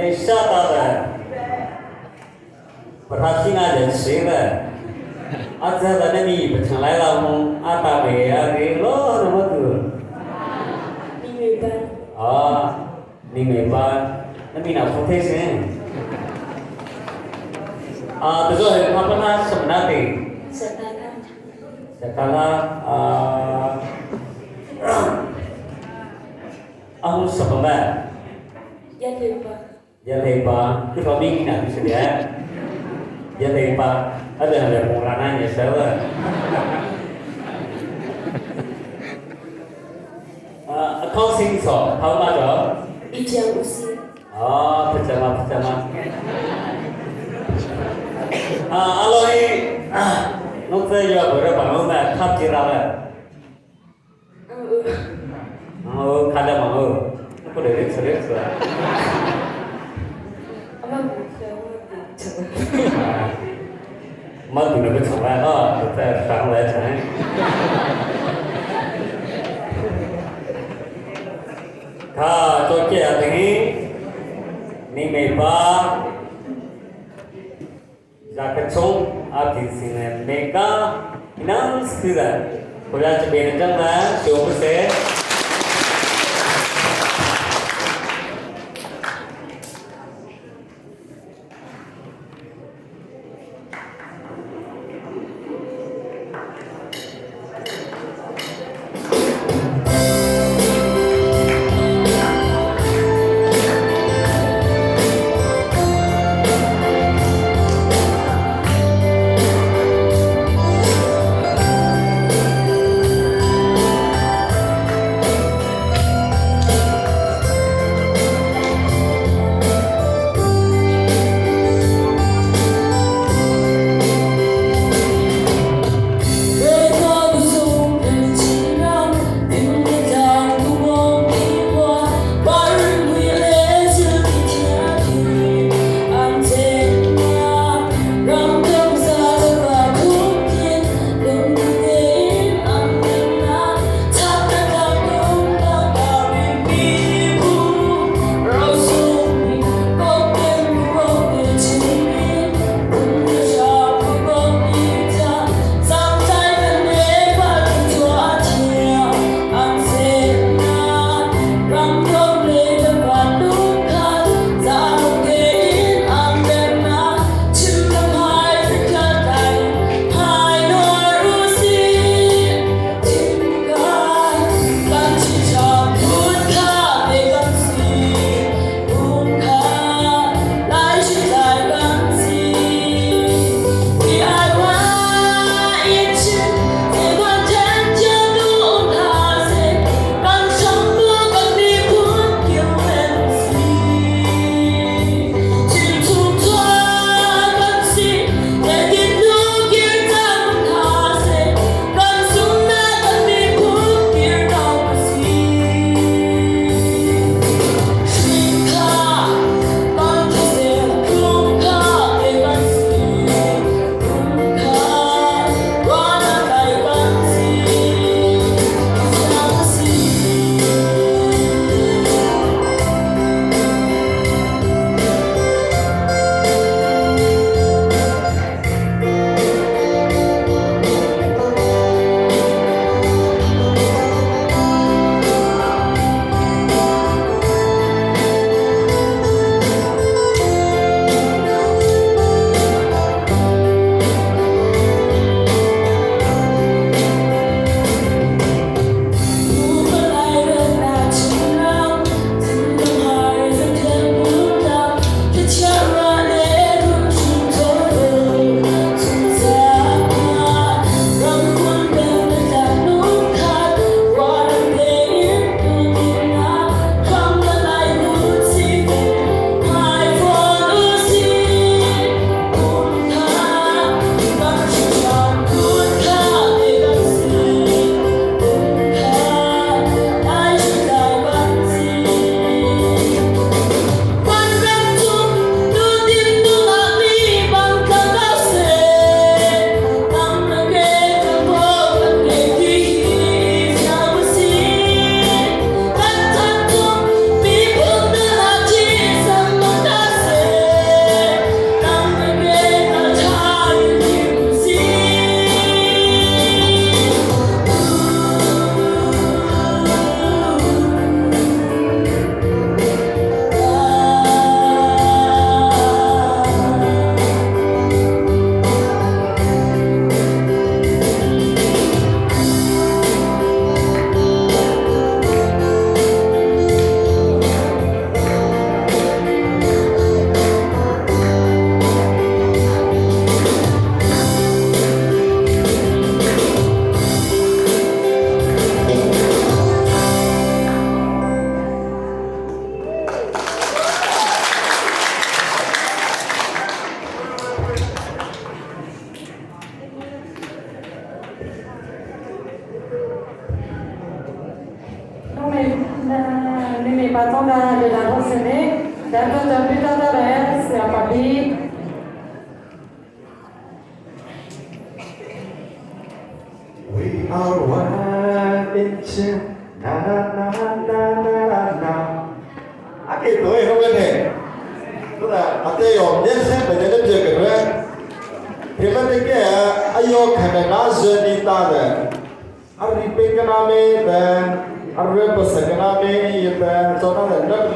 被吓到了，把他心爱人谁了？啊，这个那你不成来了么？啊，大美啊，给了那么多。 你没班。 啊，你没班，那你哪不贴心？啊，这个他不他什么那的？ Sekarang. Sekarang ah, aku什么？ Ya lepa. Ya lepa, itu kami nak bisa dia. Ya lepa, ada ada pengurangannya saya. Ah, accounting so, tahu macam? Ijang usi. Ah, pejama pejama. Ah, aloi, ah, 侬这要不是朋友们，他接他了。哦，看到没有？不得吃的吃。 阿妈不吃，我吃。没读那个出来啊，在上来城。他做这样的，你没把。Zakachong atin mega inang sila. Kuya sabihin na dyan na, siyo 发动的这两套室内，咱们准备到的人是要把的。 We are one in two, na na na na na na na. À cái tuổi không biết này, tức là à cái yom nhất sẽ phải đến chơi cái đấy. Thì mà cái ayo khana na jeni ta de. Ar ripeng kana me ta, ar re pasakana me ye ta, cho na da.